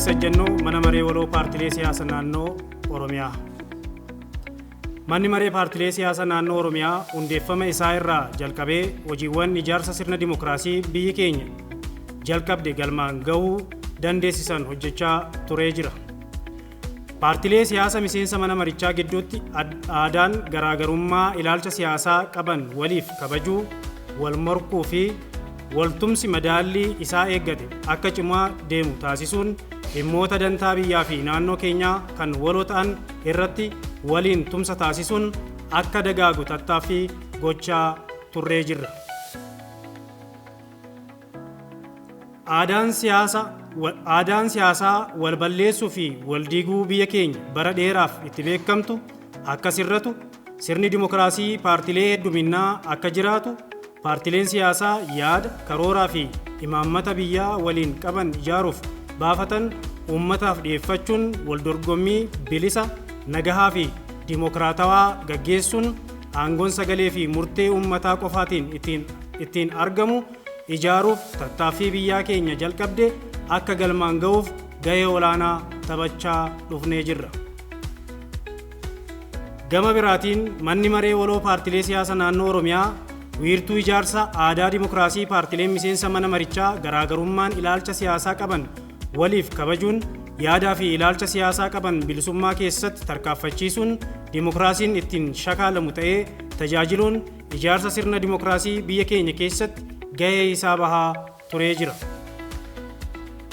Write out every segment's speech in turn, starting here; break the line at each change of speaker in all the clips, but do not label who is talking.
Ibsa ejjennoo mana maree waloo paartilee siyaasa naannoo Oromiyaa. Manni maree paartilee siyaasa naannoo Oromiyaa hundeeffama isaa irraa jalqabee hojiiwwan ijaarsa sirna dimokiraasii biyyi keenya jalqabde galmaan gahuu dandeessisan hojjechaa turee jira. Paartilee siyaasa miseensa mana marichaa gidduutti aadaan garaagarummaa ilaalcha siyaasaa qaban waliif kabajuu, wal morkuu fi waltumsi madaallii isaa eeggate akka cimaa deemu taasisuun dhimmoota dantaa biyyaa fi naannoo keenyaa kan waloo ta'an irratti waliin tumsa taasisuun akka dagaagu tattaaffii gochaa turree jirra. Aadaan siyaasaa wal balleessuu fi wal diiguu biyya keenya bara dheeraaf itti beekamtu akka sirratu, sirni dimokiraasii paartilee hedduminaa akka jiraatu, paartileen siyaasaa yaada, karooraa fi imaammata biyyaa waliin qaban ijaaruuf baafatan uummataaf dhiyeeffachuun wal dorgommii bilisa, nagahaa fi dimokiraatawaa gaggeessuun aangoon sagalee fi murtee uummataa qofaatiin ittiin argamu ijaaruuf tattaaffii biyyaa keenya jalqabde akka galmaan ga'uuf gahee olaanaa taphachaa dhufnee jirra. Gama biraatiin manni maree waloo paartilee siyaasa naannoo Oromiyaa wiirtuu ijaarsa aadaa dimokiraasii paartileen miseensa mana marichaa garaagarummaan ilaalcha siyaasaa qaban waliif kabajuun yaadaa fi ilaalcha siyaasaa qaban bilisummaa keessatti tarkaanfachiisuun dimokiraasiin ittiin shakaalamu ta'ee tajaajiluun ijaarsa sirna dimokiraasii biyya keenya keessatti gahee isaa bahaa turee jira.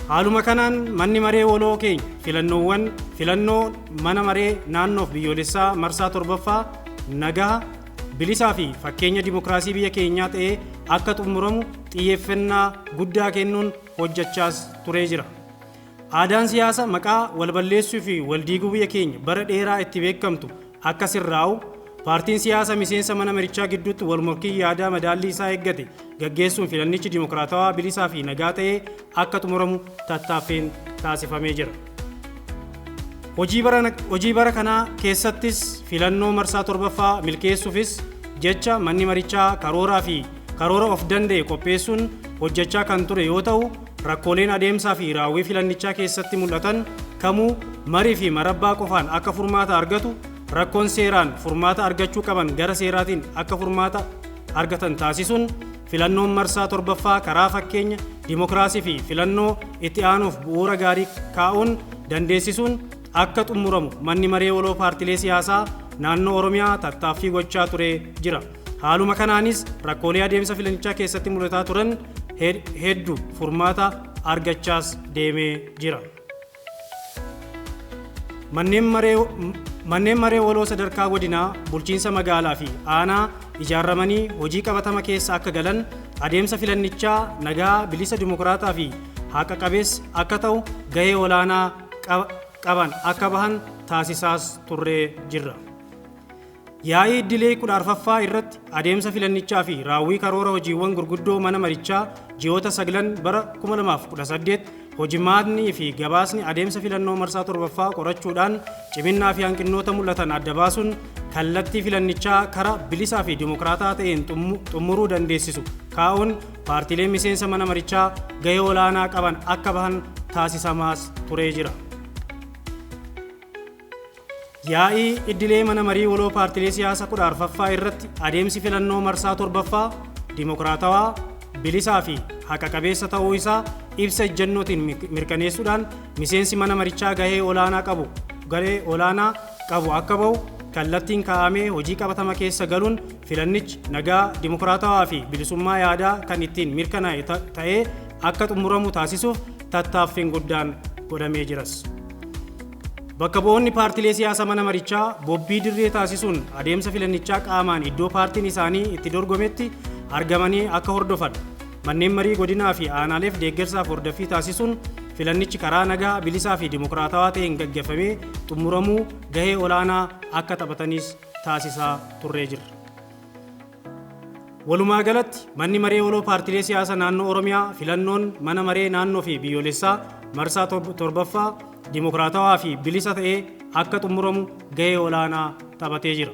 Haaluma kanaan manni maree waloo keenya filannoo mana maree naannoof biyyoolessaa marsaa 7ffaa nagaa bilisaa fi fakkeenya dimokiraasii biyya keenyaa ta'ee akka xumuramu xiyyeeffannaa guddaa kennuun hojjechaas turee jira. Aadaan siyaasa maqaa wal balleessuu fi wal diiguu biyya keenya bara dheeraa itti beekamtu akka sirraa'u paartiin siyaasa miseensa mana marichaa gidduutti wal morkii yaadaa madaallii isaa eeggate gaggeessuun filannichi dimokiraatawaa bilisaa fi nagaa ta'ee akka xumuramu tattaaffiin taasifamee jira. Hojii bara kanaa keessattis filannoo marsaa 7ffaa milkeessuufis jecha manni marichaa karooraa fi karoora of danda'e qopheessuun hojjechaa kan ture yoo ta'u rakkooleen adeemsaa fi raawwii filannichaa keessatti mul'atan kamuu marii fi marabbaa qofaan akka furmaata argatu, rakkoon seeraan furmaata argachuu qaban gara seeraatiin akka furmaata argatan taasisuun filannoon marsaa 7ffaa karaa fakkeenya dimokiraasii fi filannoo itti aanuuf bu'uura gaarii kaa'uun dandeessisuun akka xumuramu manni maree waloo paartilee siyaasaa naannoo Oromiyaa tattaaffii gochaa ture jira. Haaluma kanaanis rakkoolee adeemsa filannichaa keessatti mul'ataa turan hedduu furmaata argachaas deemee jira. Manneen maree waloo sadarkaa godinaa, bulchiinsa magaalaa fi aanaa ijaaramanii hojii qabatama keessa akka galan adeemsa filannichaa nagaa, bilisa, dimokiraataa fi haqa qabeessa akka ta'u gahee olaanaa qaban akka bahan taasisaas turree jirra. Yaa'ii idilee 14ffaa irratti adeemsa filannichaa fi raawwii karoora hojiiwwan gurguddoo mana marichaa ji'oota 9 bara 2018 hojimaatni fi gabaasni adeemsa filannoo marsaa 7ffaa qorachuudhaan ciminnaa fi hanqinoota mul'atan adda baasuun kallattii filannichaa karaa bilisaa fi dimokiraataa ta'een xumuruu dandeessisu kaa'uun paartiileen miseensa mana marichaa gahee olaanaa qaban akka bahan taasisamaas turee jira. Yaa'ii idilee mana marii waloo paartiilee siyaasa 14ffaa irratti adeemsi filannoo marsaa 7ffaa dimokiraatawaa, bilisaa fi haqa qabeessa ta'uu isaa ibsa ejjennootiin mirkaneessuudhaan miseensi mana marichaa gahee olaanaa qabu akka bahu kallattiin kaa'amee hojii qabatama keessa galuun filannichi nagaa, dimokiraatawaa fi bilisummaa yaadaa kan ittiin mirkanaa'e ta'ee akka xumuramu taasisuuf tattaaffiin guddaan godhamee jiras. Bakka bu'oonni paartiilee siyaasa mana marichaa bobbii dirree taasisuun adeemsa filannichaa qaamaan iddoo paartiin isaanii itti dorgometti argamanii akka hordofan manneen marii godinaa fi aanaaleef deeggarsaaf hordoffii taasisuun filannichi karaa nagaa, bilisaa fi dimokiraatawaa ta'een gaggeeffamee xumuramuu gahee olaanaa akka taphatanis taasisaa turree jirra. Walumaa galatti manni maree waloo paartiilee siyaasa naannoo Oromiyaa filannoon mana maree naannoo fi biyyoolessaa marsaa 7ffaa dimokiraatawaa fi bilisa ta'ee akka xumuramu gahee olaanaa taphatee jira.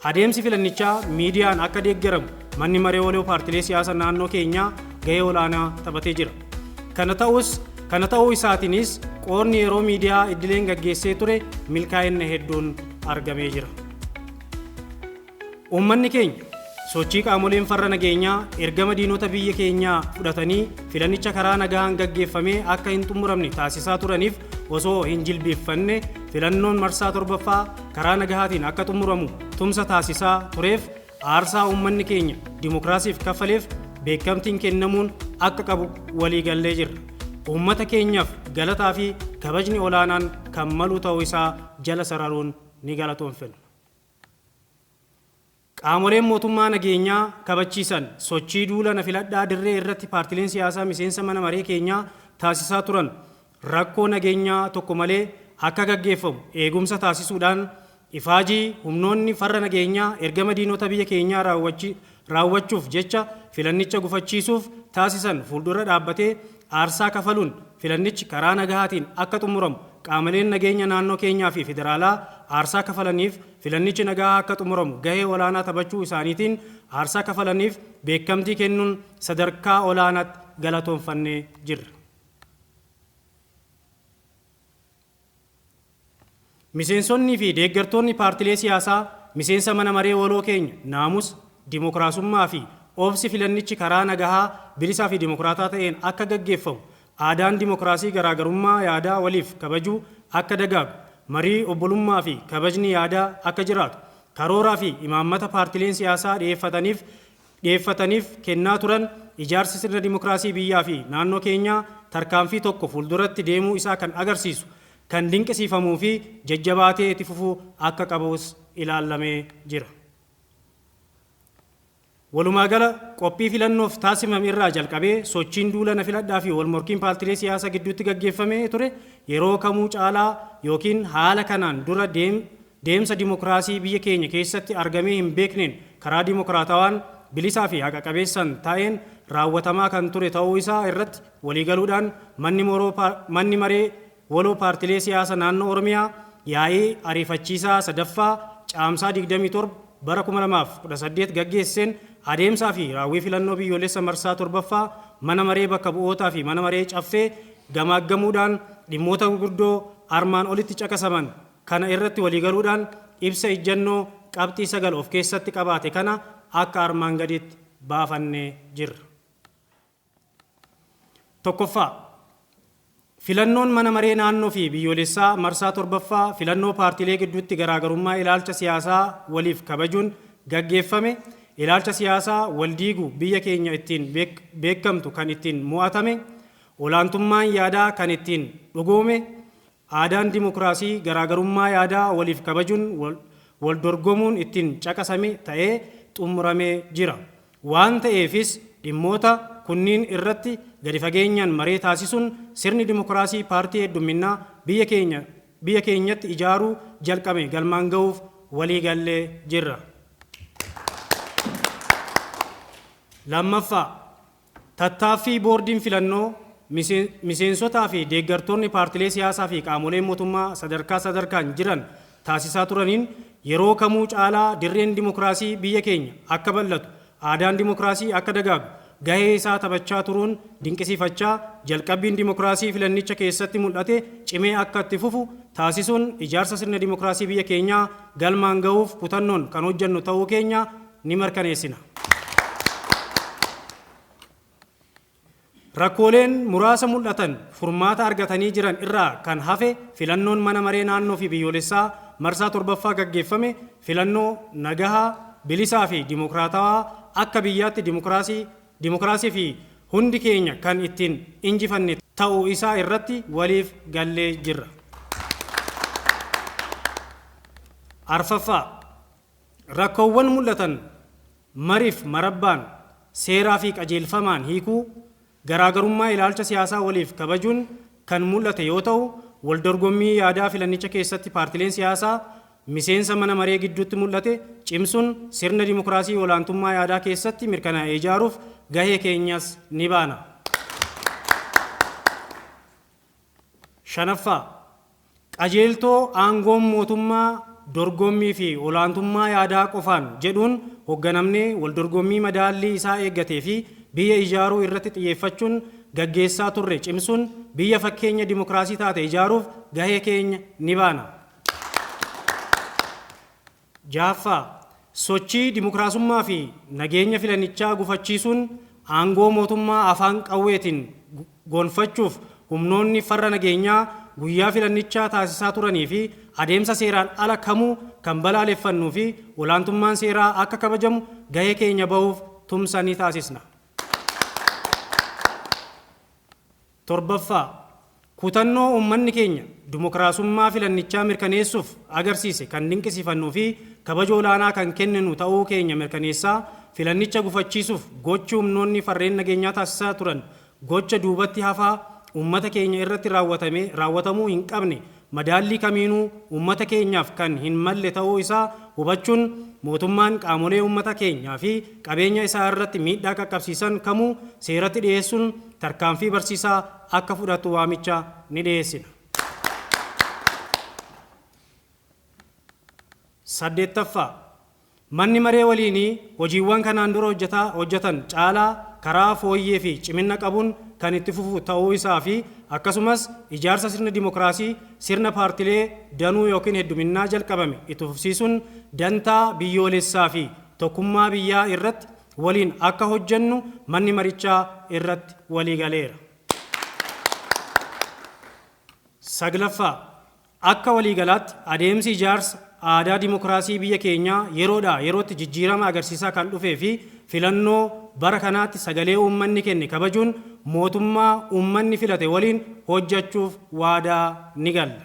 Adeemsi filannichaa miidiyaan akka deeggaramu manni maree waloo paartiilee siyaasa naannoo keenyaa gahee olaanaa taphatee jira. Kana ta'us Kana ta'uu isaatiinis qoodni yeroo miidiyaa idileen gaggeessee ture milkaa'inna hedduun argamee jira. Uummanni keenya sochii qaamoleen farra nageenyaa ergama diinota biyya keenyaa fudhatanii filannicha karaa nagaan gaggeeffamee akka hin xumuramne taasisaa turaniif osoo hin jilbeeffanne filannoon marsaa 7ffaa karaa nagahaatiin akka xumuramu tumsa taasisaa tureef aarsaa uummanni keenya dimokiraasiif kaffaleef beekamtiin kennamuun akka qabu waliigallee jirra. Uummata keenyaaf galataa fi kabajni olaanaan kan malu ta'uu isaa jala sararuun ni galatoonfanna. Qaamoleen mootummaa nageenyaa kabachiisan sochii duula na filadhaa dirree irratti paartileen siyaasaa miseensa mana maree keenyaa taasisaa turan rakkoo nageenyaa tokko malee akka gaggeeffamu eegumsa taasisuudhaan ifaajii humnoonni farra nageenyaa ergama diinota biyya keenyaa raawwachuuf jecha filannicha gufachiisuuf taasisan fuuldura dhaabbatee aarsaa kafaluun filannichi karaa nagahaatiin akka xumuramu qaamoleen nageenya naannoo keenyaa fi federaalaa aarsaa kafalaniif filannichi nagaa akka xumuramu gahee olaanaa taphachuu isaaniitiin aarsaa kafalaniif beekamtii kennuun sadarkaa olaanaatti galatoonfannee jirra. Miseensonnii fi deeggartoonni paartilee siyaasaa miseensa mana maree waloo keenya naamusa, dimokiraasummaa fi obsi filannichi karaa nagahaa bilisaa fi dimokiraataa ta'een akka gaggeeffamu aadaan dimokiraasii garaagarummaa yaadaa waliif kabajuu akka dagaagu marii obbolummaa fi kabajni yaadaa akka jiraatu karooraa fi imaammata paartileen siyaasaa dhiyeeffataniif kennaa turan ijaarsi sirna dimokiraasii biyyaa fi naannoo keenyaa tarkaanfii tokko fuulduratti deemuu isaa kan agarsiisu kan dinqisiifamuu fi jajjabaatee itti fufuu akka qabus ilaalamee jira. Walumaa gala qophii filannoof taasifame irraa jalqabee sochiin duula na filadhaa fi wal morkiin paartilee siyaasaa gidduutti gaggeeffamee ture yeroo kamuu caalaa yookiin haala kanaan dura deemsa dimokiraasii biyya keenya keessatti argamee hin beekneen karaa dimokiraatawaan bilisaa fi haqa qabeessan ta'een raawwatamaa kan ture ta'uu isaa irratti waliigaluudhaan manni maree waloo paartilee siyaasaa naannoo Oromiyaa yaa'ii ariifachiisaa 3ffaa caamsaa 27 bara 2018 gaggeesseen adeemsaa fi raawwii filannoo biyyoolessa marsaa 7ffaa mana maree bakka bu'ootaa fi mana maree caffee gamaaggamuudhaan dhimmoota gurguddoo armaan olitti caqasaman kana irratti waliigaluudhaan ibsa ejjennoo qabxii 9 of keessatti qabaate kana akka armaan gaditti baafannee jirra. 1ffaa Filannoon mana maree naannoo fi biyyoolessaa marsaa 7ffaa filannoo paartilee gidduutti garaagarummaa ilaalcha siyaasaa waliif kabajuun gaggeeffame ilaalcha siyaasaa wal diigu biyya keenya ittiin beekamtu kan ittiin mo'atame olaantummaan yaadaa kan ittiin dhugoome aadaan dimokiraasii garaagarummaa yaadaa waliif kabajuun wal dorgomuun ittiin caqasame ta'ee xumuramee jira. Waan ta'eefis dhimmoota kunniin irratti gadi fageenyaan maree taasisuun sirni dimokiraasii paartii heddumminaa biyya keenyatti ijaaruu jalqabe galmaan ga'uuf waliigallee jirra. 2ffaa Tattaaffii boordiin filannoo miseensotaa fi deeggartoonni paartilee siyaasaa fi qaamoleen mootummaa sadarkaa sadarkaan jiran taasisaa turaniin yeroo kamuu caalaa dirreen dimokiraasii biyya keenya akka bal'atu aadaan dimokiraasii akka dagaagu gahee isaa taphachaa turuun dinqisiifachaa jalqabbiin dimokiraasii filannicha keessatti mul'ate cimee akka itti fufu taasisuun ijaarsa sirna dimokiraasii biyya keenyaa galmaan ga'uuf kutannoon kan hojjennu ta'uu keenya ni mirkaneessina. Rakkooleen muraasa mul'atan furmaata argatanii jiran irraa kan hafe filannoon mana maree naannoo fi biyyoolessaa marsaa 7ffaa gaggeeffame filannoo nagahaa bilisaa fi dimokiraatawaa akka biyyaatti dimokiraasii fi hundi keenya kan ittiin injifanne ta'uu isaa irratti waliif gallee jirra. 4ffaa Rakkoowwan mul'atan mariif marabbaan seeraa fi qajeelfamaan hiikuu garaagarummaa ilaalcha siyaasaa waliif kabajuun kan mul'ate yoo ta'u wal dorgommii yaadaa filannicha keessatti paartileen siyaasaa miseensa mana maree gidduutti mul'ate cimsuun sirna dimokiraasii olaantummaa yaadaa keessatti mirkanaa'e ijaaruuf gahee keenyas ni baana. 5ffaa Qajeeltoo aangoon mootummaa dorgommii fi olaantummaa yaadaa qofaan jedhuun hogganamnee waldorgommii madaallii isaa eeggatee fi biyya ijaaruu irratti xiyyeeffachuun gaggeessaa turre cimsuun biyya fakkeenya dimokiraasii taate ijaaruuf gahee keenya ni baana. Jahaffaa, sochii dimokiraasummaa fi nageenya filannichaa gufachiisuun aangoo mootummaa afaan qawweetiin gonfachuuf humnoonni farra nageenyaa guyyaa filannichaa taasisaa turanii fi adeemsa seeraan ala kamuu kan balaaleffannuu fi olaantummaan seeraa akka kabajamu gahee keenya bahuuf tumsa ni taasisna. Torbaffaa, kutannoo uummanni keenya dimokiraasummaa filannichaa mirkaneessuuf agarsiise kan dinqisiifannuu fi kabaja olaanaa kan kenninu ta'uu keenya mirkaneessaa, filannicha gufachiisuuf gochi humnoonni farreen nageenyaa taasisaa turan gocha duubatti hafaa uummata keenya irratti raawwatamuu hin qabne, madaallii kamiinuu uummata keenyaaf kan hin malle ta'uu isaa hubachuun, mootummaan qaamolee uummata keenyaa fi qabeenya isaa irratti miidhaa qaqqabsiisan kamuu seeratti dhiyeessuun tarkaanfii barsiisaa akka fudhatu waamicha ni dhiyeessina. Saddeettaffaa, manni maree waliinii hojiiwwan kanaan dura hojjetan caalaa karaa fooyyee fi cimina qabuun kan itti fufu ta'uu isaa fi akkasumas ijaarsa sirna dimokiraasii sirna paartilee danuu yookiin hedduminnaa jalqabame itti fufsiisuun dantaa biyyoolessaa fi tokkummaa biyyaa irratti waliin akka hojjennu manni marichaa irratti walii galeera. Saglaffaa, akka waliigalaatti adeemsi ijaarsa aadaa dimokiraasii biyya keenyaa yeroodhaa yerootti jijjiirama agarsiisaa kan dhufee fi filannoo bara kanaatti sagalee uummanni kenne kabajuun mootummaa uummanni filate waliin hojjechuuf waadaa ni galla.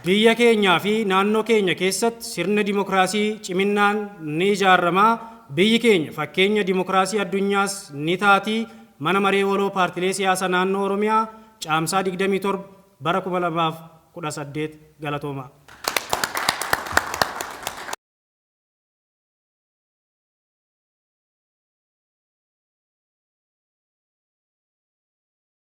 Biyya keenyaa fi naannoo keenya keessatti sirna dimokiraasii ciminaan ni ijaaramaa. Biyyi keenya fakkeenya dimokiraasii addunyaas ni taati. Mana maree waloo paartilee siyaasaa naannoo Oromiyaa, Caamsaa 27 bara 2018. Galatoomaa.